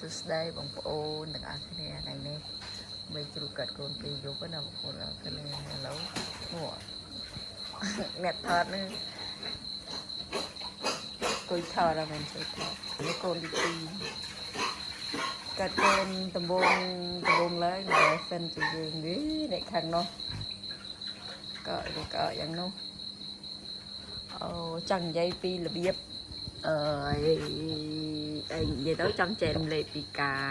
សួស្តីបងប្អូនទាំងអស់គ្នាថ្ងៃនេះមេជ្រូកកាត់កូនពេលយប់ណាបងប្អូនអរគ្នាឥឡូវនោះអ្នកថតនេះគួយថតអត់មែនជួយថតនេះកូនទី2កាត់កូនដំបងដំបងឡើយតែសិនជាយើងនេះអ្នកខាងនោះក៏វាក៏យ៉ាងនោះអូចង់និយាយពីរបៀបអឺឯងនិយាយទៅចង់ចែករំលែកពីការ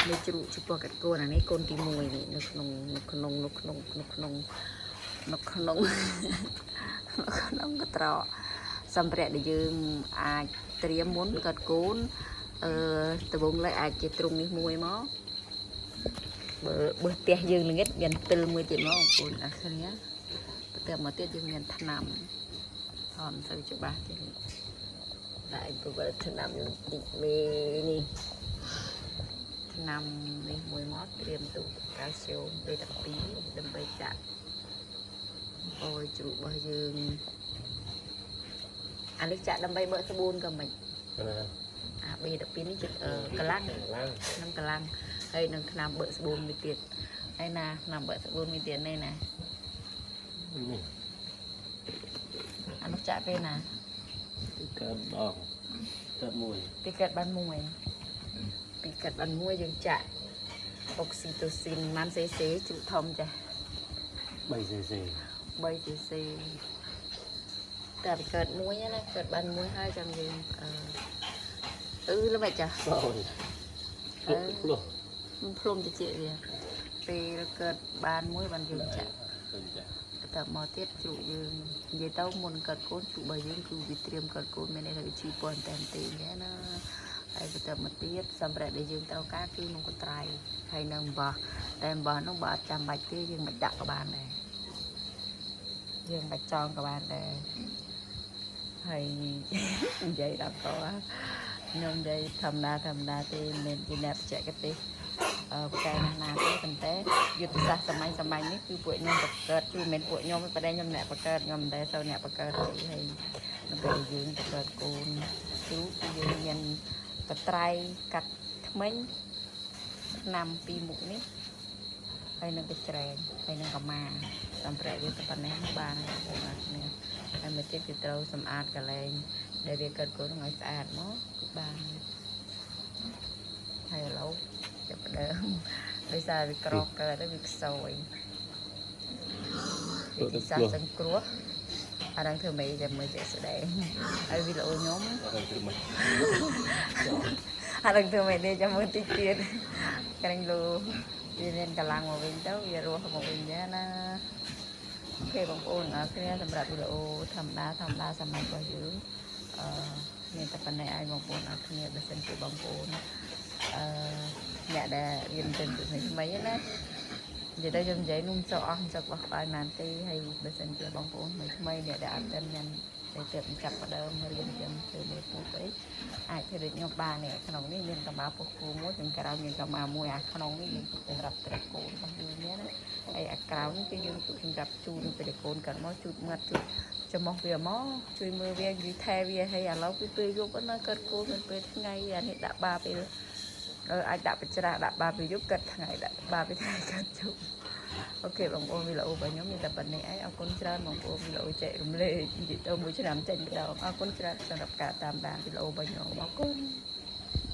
មេជ្រូកចំពោះកាត់កូនអានេះកូនទី1នេះនៅក្នុងនៅក្នុងនៅក្នុងនៅក្នុងនៅក្នុង នៅក្នុងកត្រកសម្ភារៈដែលយើងអាចត្រៀមមុនកាត់កូនអឺដំបងឡើយអាចជាទ្រុងនេះមួយមកបើបើផ្ទះយើងល្ងិតមានទិលមួយទៀតមកបងប្អូនអរគ្នាបន្ទាប់មកទៀតយើងមានថ្នាំថនសូវច្បាស់ទេតែពវល់ថ្នាំយើងតិចមេនេះ ថ្នាំនេះមួយមកត្រៀមទូកាល់ស្យូម B12 ដើម្បីចាក់អោយជ្រូករបស់យើងអានេះចាក់ដើម្បីបើកស្បូនក៏មិន ណា អា B12 នេះជាកម្លាំង ឡើង នឹងកម្លាំងហើយនឹងថ្នាំបើកស្បូនមួយទៀតហើយណាថ្នាំបើកស្បូនមួយទៀតនេះណា នេះ អានោះចាក់ពេលណា កើតដងកើតមួយ ពីកើតបានមួយពីកើតបានមួយយើងចាក់អុកស៊ីតូស៊ីនម៉ាន់សេសេជ្រូកធំចាស់ 3 cc 3 cc តែវាកើតមួយណាកើតបានមួយហើយចាំយើងអឺអឺល្មិចចា សោយភ្លុកភ្លុះ មិនភ្លុំតិចវាពេលកើតបានមួយបានយើងចាក់ ទៅចាក់ តែមកទៀតជ្រូកយើងនិយាយទៅមុនកើតកូនជ្រូករបស់យើងគឺវាត្រៀមកើតកូនមានន័យថាវាឈឺពណ៌តែទេណាណាហើយបន្តមកទៀតសម្រាប់ដែលយើងត្រូវការគឺនំកត្រៃហើយនឹងអំបោះតែអំបោះនោះបើអត់ចាំបាច់ទេយើងមិនដាក់ក៏បានដែរយើងមិនចង់ក៏បានដែរហើយ និយាយដល់កខ្ញុំនិយាយធម្មតាធម្មតាទេមិនមែនជាអ្នកបច្ចេកទេសអឺបកែណាស់ណាទេប៉ុន្តែយុទ្ធសាស្ត្រសម័យសម័យនេះគឺពួកខ្ញុំបង្កើតជួយមិនមែនពួកខ្ញុំទេប៉ុន្តែខ្ញុំអ្នកបង្កើតខ្ញុំមិនដែលសូវអ្នកបង្កើតទេហើយនៅពេលដែលយើងបង្កើតកូនជ្រូកគឺយើងមានកត្រៃកាត់ថ្មិញឆ្នាំពីរមុខនេះហើយនឹងកច្រែងហើយនឹងកម្មាសម្រាប់យើងតែប៉ុណ្ណេះបានហើយបងប្អូនគ្នាហើយមួយទៀតគឺត្រូវសម្អាតកន្លែង ដែលវាកើតកូននឹងឲ្យស្អាតមកគឺបានហើយឥឡូវចាប់ផ្ដើម ដោយសារវាក្រកើតទៅវាខ្សោយវិធីសាស្ត្រសង្គ្រោះអានឹងធ្វើម៉េចចាំមើលជាក់ស្ដែងហើយវីដេអូខ្ញុំ អត់ធ្វើមិន អានឹងធ្វើម៉េចនេះចាំមើលតិចទៀតក្រែងលូវាមានកម្លាំងមកវិញទៅវារស់មកវិញណាOK បងប្អូនអរគ្នាសម្រាប់វីដេអូធម្មតាធម្មតាសាមញ្ញរបស់យើងអឺមានតែប៉ុណ្ណេះឯងបងប្អូនអរគ្នាបើសិនជាបងប្អូនអឺអ្នកដែលរៀនទៅថ្មីថ្មីណានិយាយទៅខ្ញុំនិយាយនោះមិនសូវអស់មិនសូវបោះក្បាលណានទេហើយបើសិនជាបងប្អូនថ្មីថ្មីអ្នកដែលអត់ទាន់មានតែទើបចាប់ផ្ដើមរៀនចឹងធ្វើមេពូជអី អាចធ្វើដូចខ្ញុំបាននេះក្នុងនេះមានកម្មាពុះគូមួយខាងក្រៅមានកម្មាមួយអាក្នុងនេះយើងទុកសម្រាប់ត្រកកូនរបស់យើងនេះណាហើយអាក្រៅនេះគឺយើងទុកសម្រាប់ជូនពេលកូនកាត់មកជូតមាត់ជូតច្រមុះវាមកជួយមើលវានិយាយថែវាហើយឥឡូវគឺពេលយប់ណាកាត់កូនមិនពេលថ្ងៃអានេះដាក់បាពេលអាចដាក់បច្រាស់ដាក់បាពេលយប់កាត់ថ្ងៃដាក់បាពេលថ្ងៃកាត់ជប់OK បងប្អូនវីដេអូរបស់ខ្ញុំមានតែប៉ុណ្ណេះឯងអរគុណច្រើនបងប្អូនវីដេអូចែករំលែកនិយាយទៅមួយឆ្នាំចេញម្ដងអរគុណច្រើនសម្រាប់ការតាមដានវីដេអូរបស់ខ្ញុំអរគុណ។